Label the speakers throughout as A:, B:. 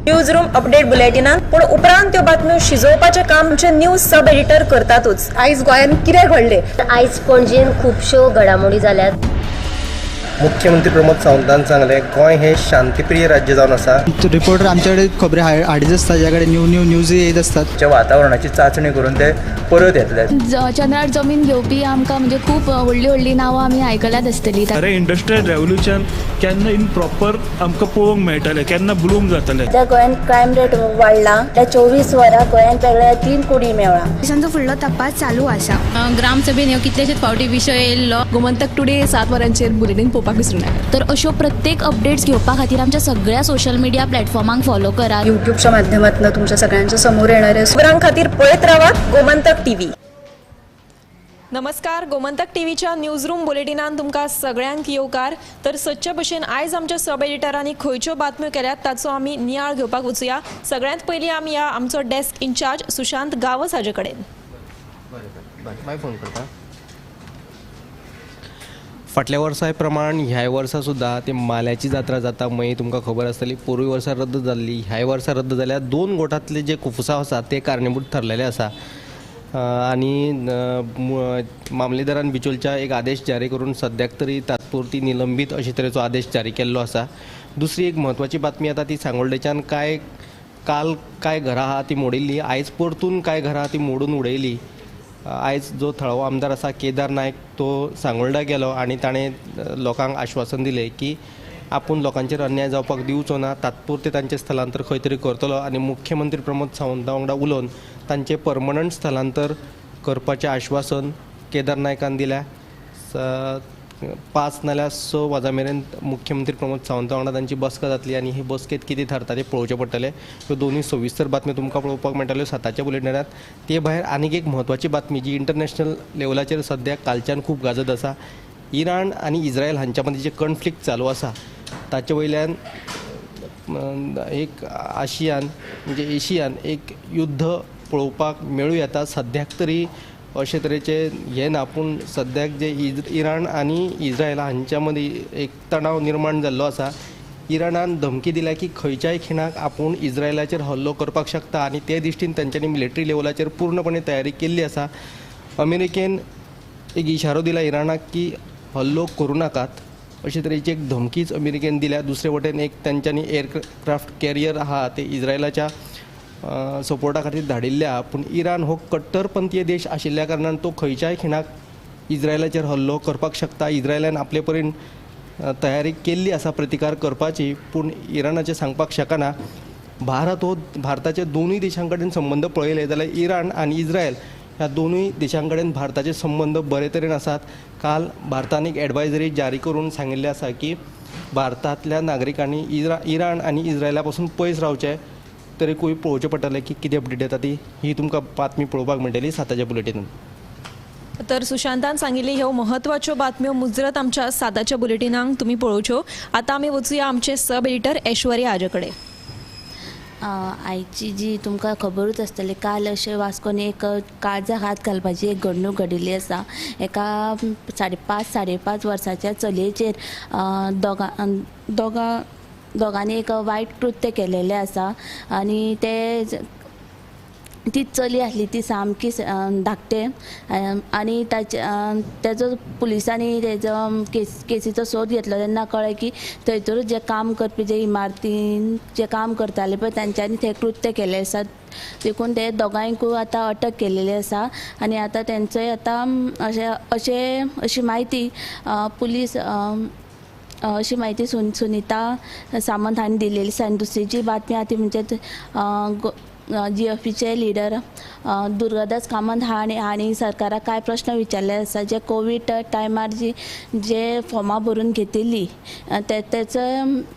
A: News room update बुलेटिनात पूण उपरांत त्यो बातम्यो शिजोवपाचें काम आमचे न्यूज सब एडिटर करतातूच.
B: आयज गोंयांत कितें घडलें?
C: आयज पणजेन खुबश्यो घडामोडी जाल्यात.
D: मुख्यमंत्री प्रमोद सावंतान सांगलें, गोंय हें शांतीप्रिय राज्य जावन आसा.
E: रिपोर्टर आमच्याकडे खबरी हाडीत आसता, ज्या कडेन न्यू न्यू न्यूज येत आसतात.
F: वातावरणाची चाचणी करून ते परत येतले.
G: चंद्रार जमीन घेवपी आमकां म्हणजे खूब व्हडली व्हडली नांवां आमी आयकल्यात आसतली.
H: अरे इंडस्ट्रियल रेवोल्युशन केन्ना इन प्रॉपर आमकां पळोवंक मेळटलें, केन्ना ब्लूम जातलें?
I: सध्या गोंयांत क्रायम रेट वाडला. त्या 24 वरां गोंयांत वेगळ्या 3 कुडी मेळ्ळा.
G: पोलिसांचो फुडलो तपास चालू आसा.
J: ग्रामसभेन ह्यो कितलेशेच फावटी विशय येयल्लो.
B: गोमंतक टुडे 7 वरांचेर बुलेटीन पळोवपाक विसरूं नाका.
G: तर अश्यो प्रत्येक अपडेट्स घेवपा खातीर आमच्या सगळ्या सोशल मिडिया प्लॅटफॉर्मांक फॉलो करात.
B: युट्यूबच्या माध्यमातून तुमच्या सगळ्यांच्या समोर येणारे
A: खबरां खातीर पळयत रावात गोमंतक टीव्ही. नमस्कार, गोमंतक टीव्हीच्या न्यूज रूम बुलेटिनान तुमकां सगळ्यांक येवकार. तर सदचे भशेन आयज आमच्या सब एडिटरांनी खंयच्यो बातम्यो केल्यात ताचो आमी नियाळ घेवपाक वचुया. सगळ्यांत पयलीं आमी या आमचो डेस्क इन्चार्ज सुशांत गांवस हाजे कडेन.
D: बरें, मागीर फोन करता. फाटल्या वर्साय प्रमाण ह्याय वर्सा सुद्दां ती माल्याची जात्रा जाता मये, तुमकां खबर आसतली. पोरूय वर्सा रद्द जाल्ली, ह्याय वर्सा रद्द जाल्या. 2 गोठांतले जे कुफुसांव आसा ते कारणीभूत ठरलेले आसा. आनी मामलेदारान बिचोलच्या एक आदेश जारी करून सद्याक तरी तात्पुरती निलंबीत अशे तरेचो आदेश जारी केल्लो आसा. दुसरी एक म्हत्वाची बातमी आतां ती सांगोल्डेच्यान कांय काल कांय घरां आहा ती मोडिल्ली, आयज परतून कांय घरां ती मोडून उडयली. आयज जो थळावो आमदार आसा केदार नायक तो सांगोल्डा गेलो आनी ताणें लोकांक आश्वासन दिलें की आपूण लोकांचेर अन्याय जावपाक दिवचो ना, तात्पुरतें तांचें स्थलांतर खंय तरी करतलो आनी मुख्यमंत्री प्रमोद सावंता वांगडा उलोवन तांचें परमनंट स्थलांतर करपाचें आश्वासन केदार नायकान दिल्या. 5 नाल्यार 6 वरां मेरेन मुख्यमंत्री प्रमोद सावंता वांगडा तांची बसका जातली आनी हे बसकेंत कितें थारता तें पळोवचें पडटलें. ह्यो दोनूय सविस्तर बातम्यो तुमकां पळोवपाक मेळटल्यो 7च्या बुलेटिनांत. ते भायर आनीक एक म्हत्वाची बातमी जी इंटरनॅशनल लेवलाचेर सद्याक कालच्यान खूब गाजत आसा, इराण आनी इस्रायल हांच्या मदीं जे कॉन्फ्लिक्ट चालू आसा ताचे वयल्यान एक आशियान म्हणजे एशियान एक युद्ध पळोवपाक मेळूं येता. सद्याक तरी अशे तरेचे हें ना, पूण सद्याक जे इराण आनी इस्रायल हांच्या मदीं एक तणाव निर्माण जाल्लो आसा. इराणान धमकी दिल्या की खंयच्याय खिणाक आपूण इस्रायलाचेर हल्लो करपाक शकता आनी ते दृश्टीन तांच्यांनी मिलिटरी लेवलाचेर पूर्णपणे तयारी केल्ली आसा. अमेरिकेन एक इशारो दिला इराणाक की हल्लो करूं नाकात, अशे तरेची एक धमकीच अमेरिकेन दिल्या. दुसरे वटेन एक तांच्यांनी एअरक्राफ्ट कॅरियर आहा ते इस्रायलाच्या सपोर्टा खातीर धाडिल्ले आहा, पूण इराण हो कट्टरपंथीय देश आशिल्ल्या कारणान तो खंयच्याय खिणाक इस्रायलाचेर हल्लो करपाक शकता. इस्रायलान आपले परीन तयारी केल्ली आसा प्रतिकार करपाची, पूण इराणाचें सांगपाक शकना. भारत हो भारताचे दोनूय देशां कडेन संबंद पळयले जाल्यार इराण आनी इस्रायल ह्या दोनूय देशां कडेन भारताचे संबंद बरे तरेन आसात. काल भारतान एक एडवायजरी जारी करून सांगिल्लें आसा की भारतांतल्या नागरिकांनी इराण आनी इस्रायला पासून पयस रावचें. तरीकूय पळोवचें पडटलें की कितें अपडेट येता ती ही तुमकां बातमी पळोवपाक मेळटली 7च्या बुलेटिनान.
A: तर सुशांतान सांगिल्ली ह्यो म्हत्वाच्यो बातम्यो मुजरत आमच्या 7च्या बुलेटिनांक तुमी पळोवच्यो. आतां आमी वचुया आमचे सब एडिटर ऐश्वर्या हाजे कडेन.
I: आयची जी तुमकां खबरूच आसतली, काल अशें वास्कोन एक काळजाक हात घालपाची एक घडणूक घडिल्ली आसा. एका 5.5 वर्साच्या चलयेचेर दोगांनी एक वायट कृत्य केलेलें आसा आनी ते ती चली आसली ती सामकी धाकटे आनी ताचो पुलिसांनी तेजो केसीचो सोद घेतलो तेन्ना कळ्ळें की थंयसरूच जे काम करपी जे इमारतीन जे काम करताले पळय तांच्यांनी ते कृत्य केलें आसा. देखून ते दोगांयकूय आतां अटक केलेली आसा आनी आतां तेंचोय आतां अशें अशें अशी म्हायती पुलीस अशी म्हायती सुनिता सामंत हांणी दिलेली आसा. आनी दुसरी जी बातमी आहा ती म्हणजे जीएफपीचे लिडर दुर्गादास कामत हांणी सरकाराक कांय प्रश्न विचारले आसा. जे कोवीड टायमार जी जे फॉर्मां भरून घेतिल्ली तेचो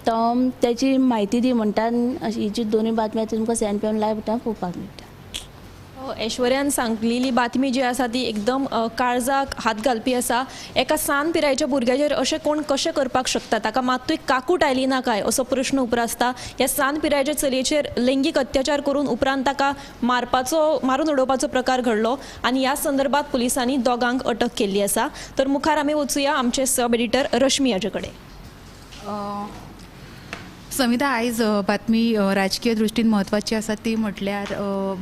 I: तो तेची म्हायती दी म्हणटा. ही जी दोनूय बातमी तुमकां 7 PM live पळोवपाक मेळटा.
A: ऐश्वर्यान सांगलेली बातमी जी आसा ती एकदम काळजाक हात घालपी आसा. एका सान पिरायेच्या भुरग्याचेर अशें कोण कशें करपाक शकता, ताका मात्तूय काकूट आयली ना काय असो प्रश्न उप्रासता. ह्या सान पिरायेच्या चलयेचेर लैंगीक अत्याचार करून उपरांत ताका मारून उडोवपाचो प्रकार घडलो आनी ह्या संदर्भात पुलिसांनी दोगांक अटक केल्ली आसा. तर मुखार आमी वचुया आमचे सब एडिटर रश्मी हाजे कडेन.
K: समिता, आयज बातमी राजकीय दृश्टीन म्हत्वाची आसा ती म्हटल्यार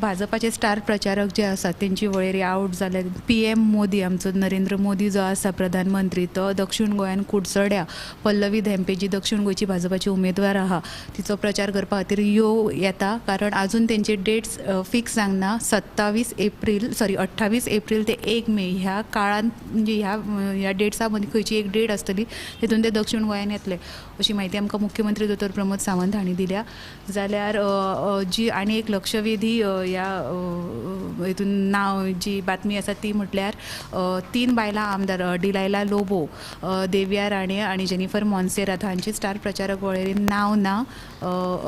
K: भाजपाचे स्टार प्रचारक जे आसात तेंची वळेरी आवट जाल्या. PM Modi, आमचो नरेंद्र मोदी जो आसा प्रधानमंत्री, तो दक्षिण गोंयान कुडचड्या पल्लवी धेंपे जी दक्षिण गोंयची भाजपाची उमेदवार आहा तिचो प्रचार करपा खातीर येता, कारण आजून तेंचे डेट्स फिक्स जावंक ना. 28 एप्रील ते 1 मे ह्या काळांत, म्हणजे ह्या डेट्सा मदीं खंयची एक डेट आसतली तितून ते दक्षिण गोंयान येतले अशी म्हायती आमकां मुख्यमंत्री दोतोर प्रमोद सावंत हांणी दिल्या. जाल्यार जी आनी एक लक्षवेधी ह्या हितून नांव जी बातमी आसा ती म्हटल्यार 3 बायलां आमदार डिलायला लोबो, देविया राणे आनी जेनिफर मोन्सेरात हांची स्टार प्रचारक वळेरीन नांव ना.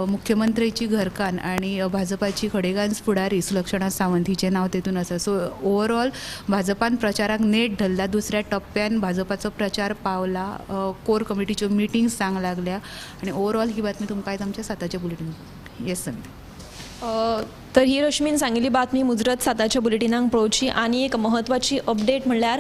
K: मुख्यमंत्रीची घरकान्न आनी भाजपाची खडेगांज फुडारी सुलक्षणा सावंत हिचें नांव तेतून आसा. सो ओवरऑल भाजपान प्रचाराक नेट धरला, दुसऱ्या टप्प्यान भाजपाचो प्रचार पावला, कोर कमिटीच्यो मिटिंग्स जावंक लागल्या आनी ओवरऑल ही बातमी तुमकां आयज आमच्या 7च्या बुलेटीन. येस समिता.
A: तर ही रश्मीन सांगिल्ली बातमी मुजरत 7च्या बुलेटिनाक पळोवची. आनी एक म्हत्वाची अपडेट म्हणल्यार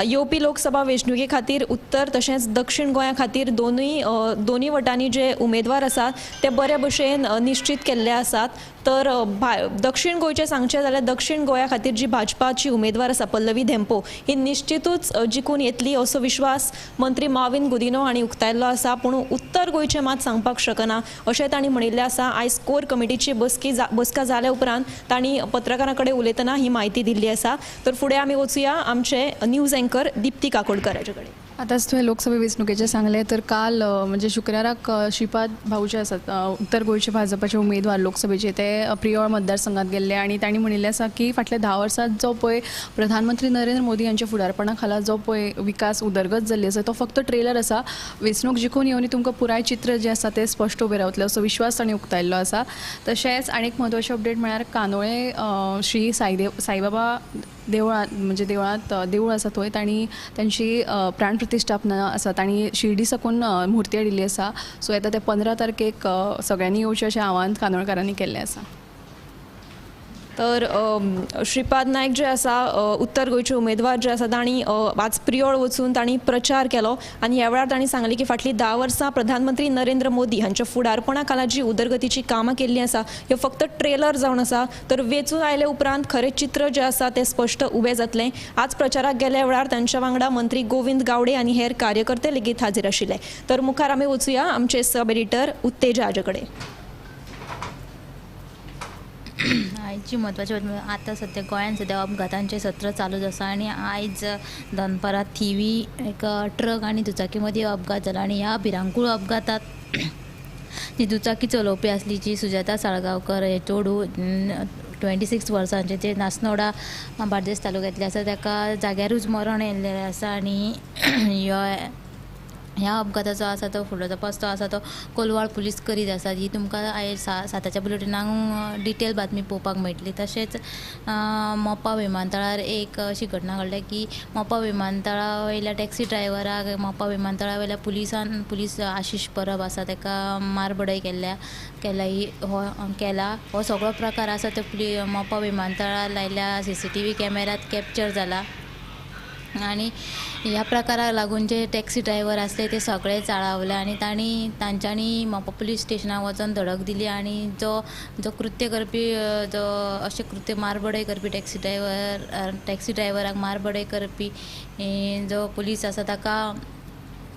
A: येवपी लोकसभा वेंचणुके खातीर उत्तर तशेंच दक्षिण गोंया खातीर दोनूय वटांनी जे उमेदवार आसात ते बरे भशेन निश्चित केल्ले आसात. तर दक्षिण गोंयचें सांगचें जाल्यार दक्षिण गोंया खातीर जी भाजपाची उमेदवार आसा पल्लवी धेंपो ही निश्चितूच जिखून येतली असो विश्वास मंत्री माविन गुदिनो हांणी उक्तायल्लो आसा. पूण उत्तर गोंयचें मात सांगपाक शकना अशें तांणी म्हणिल्लें आसा. आयज कोर कमिटीची बसका जाल्या उपरांत तांणी पत्रकारां कडेन उलयतना ही म्हायती दिल्ली आसा. तर फुडें आमी वचुया आमचे न्यूज अँकर दीप्ती काकोडकर हाजे कडेन.
L: आतांच तुवें लोकसभा वेंचणुकेचें सांगलें, तर काल म्हणजे शुक्राराक श्रीपाद भाऊ जे आसात उत्तर गोंयचे भाजपाचे उमेदवार लोकसभेचे ते प्रियोळ मतदारसंघात गेल्ले आनी तांणी म्हणिल्लें आसा की फाटल्या 10 वर्सांत जो पळय प्रधानमंत्री नरेंद्र मोदी हांच्या फुडारपणा खाला जो पळय विकास उदरगत जाल्ली आसा तो फक्त ट्रेलर आसा. वेंचणूक जिखून येवन तुमकां पुराय चित्र जें आसा तें स्पश्ट उबें रावतलें असो विश्वास तांणी उक्तायल्लो आसा. तशेंच आनी एक म्हत्वाची अपडेट म्हळ्यार कांदोळे श्री साईबाबा देवळांत म्हणजे देवळांत देवूळ आसा थंय तांणी तांची प्राणप्रतिश्ठापना आसा, तांणी शिर्डी साकून मुर्ती हाडिल्ली आसा. सो येता ते 15 तारखेक सगळ्यांनी येवचें अशें आवाहन कांदोळकारांनी केल्लें आसा.
A: तर श्रीपाद नायक जे आसा उत्तर गोंयचे उमेदवार जे आसा तांणी आज प्रियोळ वचून तांणी प्रचार केलो आनी ह्या वेळार तांणी सांगलें की फाटलीं 10 वर्सां प्रधानमंत्री नरेंद्र मोदी हांच्या फुडारपणा खाला जी उदरगतीची कामां केल्लीं आसा ह्यो फक्त ट्रेलर जावन आसा. तर वेंचून आयले उपरांत खरें चित्र जें आसा तें स्पश्ट उबें जातलें. आज प्रचाराक गेल्या वेळार तांच्या वांगडा मंत्री गोविंद गावडे आनी हेर कार्यकर्ते लेगीत हाजीर आशिल्ले. तर मुखार आमी वचुया आमचे सब एडिटर उत्तेजा हाजे कडेन.
J: आयची म्हत्वाची बातमी, आतां सद्या गोंयांत सद्या अपघातांचें सत्र चालूच आसा आनी आयज दनपारां थिवी एक ट्रक आनी दुचाकी मदीं अपघात जाला आनी ह्या भिरांकूळ अपघातांत जी दुचाकी चलोवपी आसली जी सुजाता साळगांवकर हे चेडूं 26 वर्सांचें जें नासनोडा बार्देस तालुक्यांतलें आसा ताका जाग्यारूच मरण आयिल्लें आसा आनी ह्या अपघाताचो आसा तो फुडलो तपास तो आसा तो कोलवाळ पुलीस करीत आसात. ही तुमकां आयज 7च्या बुलेटिनाक डिटेल बातमी पळोवपाक मेळटली. तशेंच मोपा विमानतळार एक अशी घटना घडल्या की मोपा विमानतळा वयल्या टॅक्सी ड्रायव्हराक मोपा विमानतळा वयल्या पुलीस आशिश परब आसा ताका मारबडय केला हो सगळो प्रकार आसा तो मोपा विमानतळार लायल्या CCTV कॅमेरात कॅप्चर जाला आनी ह्या प्रकाराक लागून जे टॅक्सी ड्रायव्हर आसले ते सगळे चाळावले आनी तांच्यांनी मोपा पुलीस स्टेशनाक वचोन धडक दिली आनी जो जो कृत्य करपी जो अशें कृत्य मारबडय करपी टॅक्सी ड्रायव्हराक मारबडय करपी जो पुलीस आसा ताका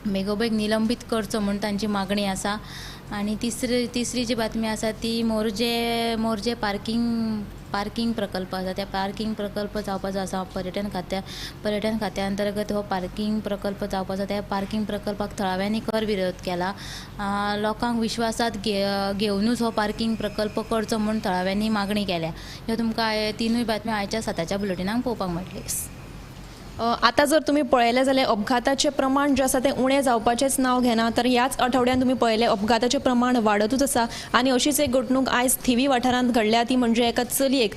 J: बेगोबेग निलंबीत करचो म्हूण तांची मागणी आसा. आनी तिसरी जी बातमी आसा ती मोरजे पार्किंग प्रकल्प आसा त्या पार्किंग प्रकल्प जावपाचो आसा. पर्यटन खात्या अंतर्गत हो पार्किंग प्रकल्प जावपाचो. त्या पार्किंग प्रकल्पाक थळाव्यांनी खर विरोध केला. लोकांक विश्वासात घेवनूच हो पार्किंग प्रकल्प करचो म्हूण थळाव्यांनी मागणी केल्या. ह्यो तुमकां तिनूय बातम्यो आयच्या 7च्या बुलेटिनाक पळोवपाक मेळटल्यो.
A: आतां जर तुमी पळयलें जाल्यार अपघाताचें प्रमाण जें आसा तें उणें जावपाचेंच नांव घेना, तर ह्याच आठवड्यान तुमी पळयलें अपघाताचें प्रमाण वाडतूच आसा आनी अशीच एक घडणूक आयज थिवी वाठारांत घडल्या, ती म्हणजे एका चलयेक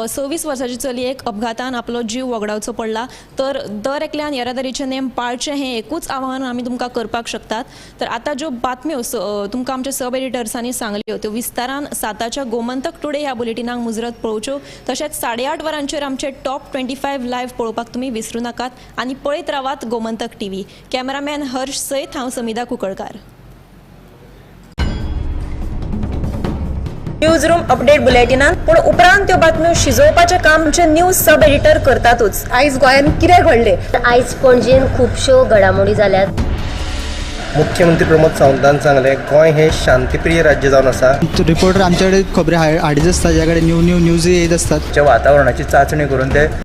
A: 26 वर्साचे चलयेक अपघातान आपलो जीव वगडावचो पडला. तर दर एकल्यान येरादारीचे नेम पाळचे हें एकूच आवाहन आमी तुमकां करपाक शकतात. तर आतां ज्यो बातम्यो तुमकां आमच्या सब एडिटर्सांनी सांगल्यो त्यो विस्तारान 7च्या गोमंतक टुडे ह्या बुलेटिनाक मुजरत पळोवच्यो. तशेंच 8:30 वरांचेर आमचे टॉप 25 लायव्ह पळोवपाक तुमी विसरूं नाकात आनी पळयत रावात गोमंतक टीव्ही. कॅमेरामॅन हर्ष सयत हांव समिधा कुंकळकार. न्यूज रूम अपडेट बुलेटिनान पूण उपरांत त्यो बातम्यो शिजोवपाचें काम आमचे न्यूज सब एडिटर करतातूच.
B: आयज गोंयांत कितें घडलें?
C: आयज पणजेन खुबश्यो घडामोडी जाल्यात.
D: मुख्यमंत्री प्रमोद सावंतान सांगलें, गोंय हें शांतीप्रिय राज्य जावन आसा.
E: रिपोर्टर आमचे कडेन खबरी हाडीत आसता, ज्या कडेन न्यू न्यू न्यूज येत आसतात.
F: वातावरणाची चांचणी करून ते